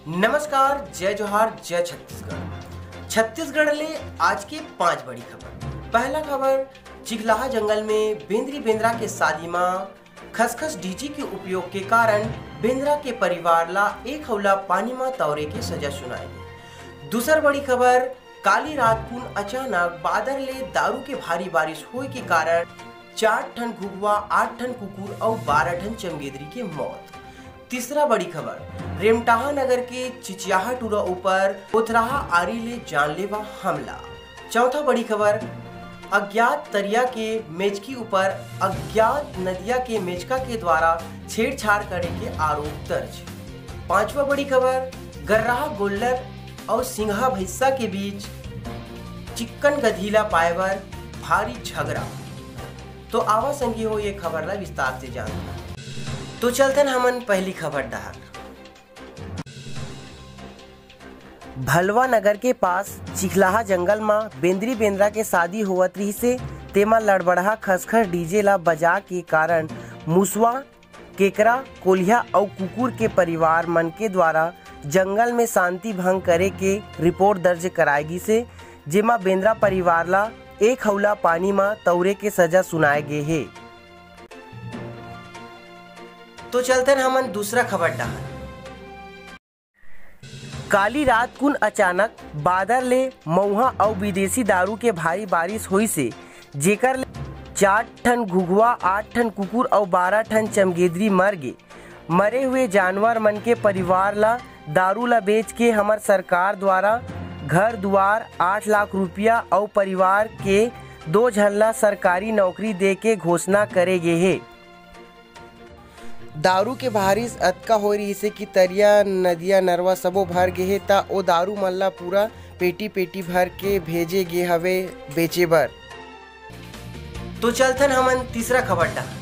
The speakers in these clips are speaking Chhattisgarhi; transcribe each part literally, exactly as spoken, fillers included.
नमस्कार, जय जोहार, जय छत्तीसगढ़। छत्तीसगढ़ ले आज के पांच बड़ी खबर। पहला खबर, चिखलाहा जंगल में बेंदरी बेंदरा के शादी मा खसखस डीजे के उपयोग के कारण बेंदरा के परिवार ला एक हौला पानी मा तौरे के सजा सुनाए गे। दूसर बड़ी खबर, काली रात कुन अचानक बादर ले दारू के भारी बारिश होए के कारण चार ठन घुघुआ, आठ ठन कुकुर अउ बारह ठन चमगेदरी के मौत। तीसरा बड़ी खबर, रेमटाहा नगर के चिचियाहा टूरा ऊपर ओथराहा आरी ले जानलेवा हमला। चौथा बड़ी खबर, अज्ञात तरिया के मेचकी ऊपर अज्ञात नदिया के मेचका के द्वारा छेड़छाड़ करे के आरोप दर्ज। पांचवा बड़ी खबर, गर्राहा गोल्लर अउ सिंघा भैंसा के बीच चिक्कन गधी ला पाए बर भारी झगड़ा। तो आवा संगी हो, ये खबर ला विस्तार से जानथन। तो चलथन हमन पहली खबर डहर। भलवा नगर के पास चिखलाहा जंगल म बेंदरी बेंदरा के शादी होवत रिहिसे, तेमा लड़बड़हा खसखस डीजे ला बजा के कारण मुसवा, केकरा, कोलिहा अउ कुकुर के परिवार मन के द्वारा जंगल में शांति भंग करे के रिपोर्ट दर्ज कराए गिसे, जेमा बेंदरा परिवार ला एक हौला पानी म तौरे के सजा सुनाए गे हे। तो चलथन हमन दूसरा खबर डहर। काली रात कुन अचानक बादर ले मउहा अउ विदेशी दारू के भारी बारिश होइसे, जेकर ले चार ठन घुघुआ, आठ ठन कुकुर अउ बारह ठन चमगेदरी मर गे। मरे हुए जानवर मन के परिवार ला दारू ला बेच के हमर सरकार द्वारा घर दुआर, आठ लाख रुपया अउ परिवार के दो झन ला सरकारी नौकरी दे के घोषणा करे गे हे। दारू के बारिश अतका होए रहिसे कि तरिया, नदिया, नरवा सबो भर गे हे, त ओ दारू मन ला पूरा पेटी पेटी भर के भेजे गे हवे बेचे बर। तो चलथन हमन तीसरा खबर डहर।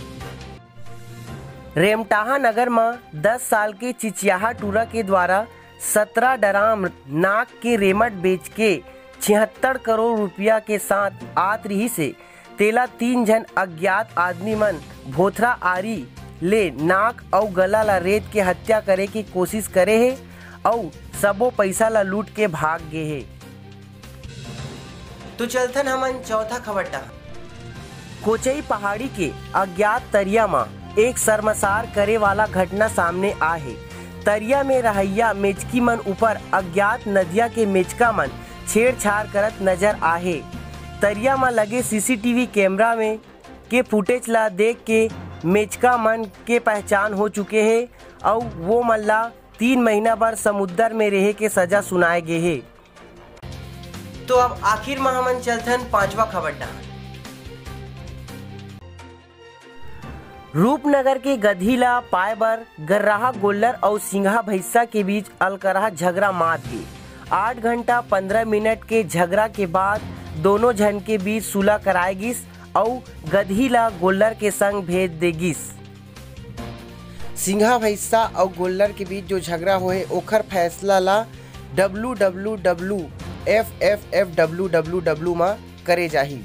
रेमटाहा नगर म दस साल के चिचियाहा टूरा के द्वारा सतरा डराम नाक के रेमट बेच के छिहत्तर करोड़ रुपया के साथ आत रिहिसे, तेला तीन झन अज्ञात आदमी मन भोथरा आरी ले नाक अउ गला ला रेत के हत्या करे के कोशिश करे हे अउ सबो पइसा ला लूट के भाग गे हे। तो चलथन हमन चौथा खबर डहर। कोचई पहाड़ी के अज्ञात तरिया म एक शर्मसार करे वाला घटना सामने आ हे। तरिया में रहइया मेचकी मन ऊपर अज्ञात नदिया के मेचका मन छेड़छाड़ करत नजर आ हे। तरिया म लगे सीसीटीवी कैमरा में के फुटेज ला देख के मेचका मन के पहचान हो चुके हे अउ वो मन ला तीन महीना बर समुद्र में रहे के सजा सुनाए गे हे। तो अब आखिर म हमन चलथन पांचवा खबर डहर। रूपनगर के गधी ला पाए बर गर्राहा गोल्लर अउ सिंघा भैंसा के बीच अलकरहा झगड़ा मात गे। आठ घंटा पंद्रह मिनट के झगड़ा के बाद दोनों झन के बीच सुलह कराए गिस अउ गधी ला गोल्लर के संग भेज दे गिस। सिंघा भैंसा अउ गोल्लर के बीच जो झगड़ा होहे, ओखर फैसला ला W W W F F F W W W म करे जाही।